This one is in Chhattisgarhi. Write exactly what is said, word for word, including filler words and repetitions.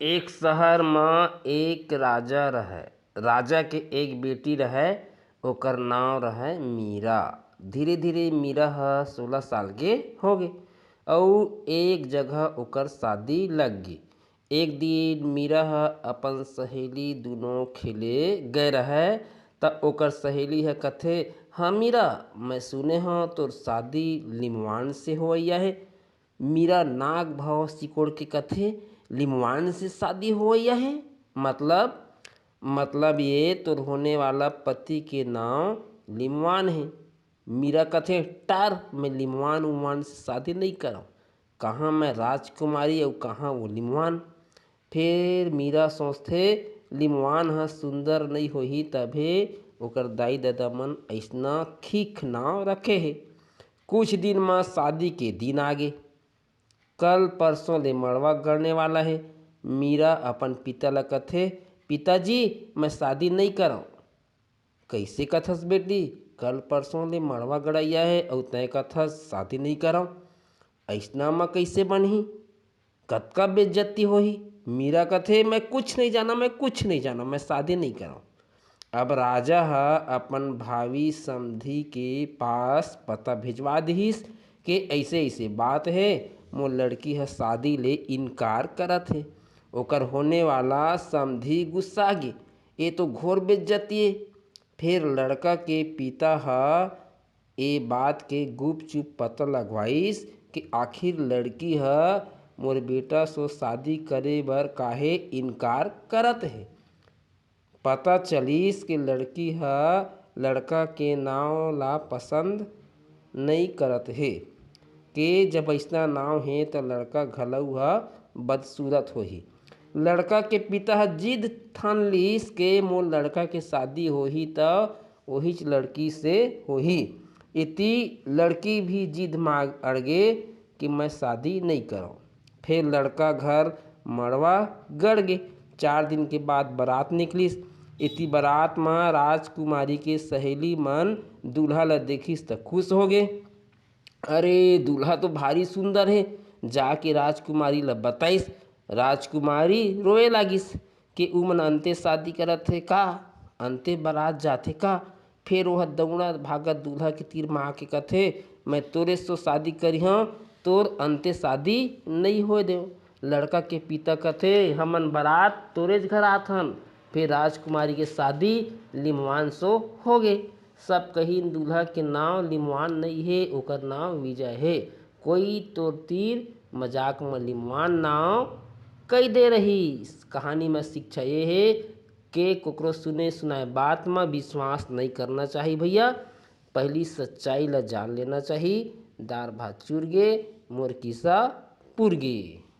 एक शहर म एक राजा रहय। राजा के एक बेटी रहय, ओकर नांव रहय मीरा। धीरे-धीरे मीरा ह सोलह साल के होगे अउ एक जगह ओकर शादी लग गे। एक दिन मीरा ह अपन सहेली दुनों खेले गए रहय, त ओकर सहेली ह कथे, "हाँ मीरा, मैं सुने हंव तोर शादी लिमवान से होवइया हे।" मीरा नाक भाव सिकोड़ के कथे, "लिमवान से शादी होवइया हे? मतलब?" "मतलब ये तोर होने वाला पति के नांव लिमवान हे।" मीरा कथे, "टार, मैं लिमवान उमवान से शादी नइ करंव। कहाँ मैं राजकुमारी अउ कहाँ वो लिमवान।" फेर मीरा सोचथे, लिमवान ह सुंदर नइ होही, तभे ओकर दाई ददा मन अइसना खीख नांव रखे हे। कुछ दिन म शादी के दिन आगे। कल परसों ले मड़वा गड़ने वाला हे। मीरा अपन पिता ल कथे, "पिताजी, मैं शादी नइ करंव।" "कइसे कथस बेटी? कल परसों ले मड़वा गड़इया हे अउ तैं कथस शादी नइ करंव? अइसना म कइसे बनही? कतका बेइज्जती होही।" मीरा कथे, "मैं कुछ नइ जानंव, मैं कुछ नइ जानंव, मैं शादी नइ करंव।" अब राजा ह अपन भावी समधी के पास पता भेजवा दिहिस के अइसे-अइसे बात हे, मोर लड़की ह शादी ले इनकार करत हे। ओकर होने वाला समधी गुस्सा गे, "ये तो घोर बेइज्जती ए।" फेर लड़का के पिता ह ए बात के गुपचुप पता लगवाइस कि आखिर लड़की ह मोर बेटा सो शादी करे बर काहे इनकार करत हे। पता चलिस कि लड़की ह लड़का के नांव ला पसंद नइ करत हे, के जब अइसना नांव हे, त लड़का घलऊ ह बदसूरत होही। लड़का के पिता ह जिद ठान लिस के मोर लड़का के शादी होही, त ओहीच लड़की से होही। इति लड़की भी जिद मा अड़गे कि मैं शादी नइ करंव। फेर लड़का घर मड़वा गड़ गे। चार दिन के बाद बारात निकलिस। इति बारात म राजकुमारी के सहेली मन दूल्हा ल देखिस त खुश हो गे। "अरे, दूल्हा तो भारी सुंदर हे।" जाके राजकुमारी ल बताइस। राजकुमारी रोए लागिस कि "उमन अंते शादी करत हे का? अंते बारात जाथे का?" फेर ओह दौड़त भागत दूल्हा के तीर म आके कथे, "मैं तोरे सो शादी करिहंव, तोर अंते शादी नइ होए देव।" लड़का के पिता कथे, "हमन बारात तोरेच घर आथन।" फेर राजकुमारी के शादी लिमवान सो होगे। सब कहिन, "दूल्हा के नांव लिमवान नइ हे, ओकर नांव विजय हे।" कोई तोर तीर मजाक म लिमवान नांव कहि दे रहिस। कहानी म शिक्षा ये हे के कोकरो सुने सुनाए बात म विश्वास नइ करना चाही भइया। पहिली सच्चाई ल जान लेना चाही। दार भात चुर गे, मोर किस्सा पुर गे।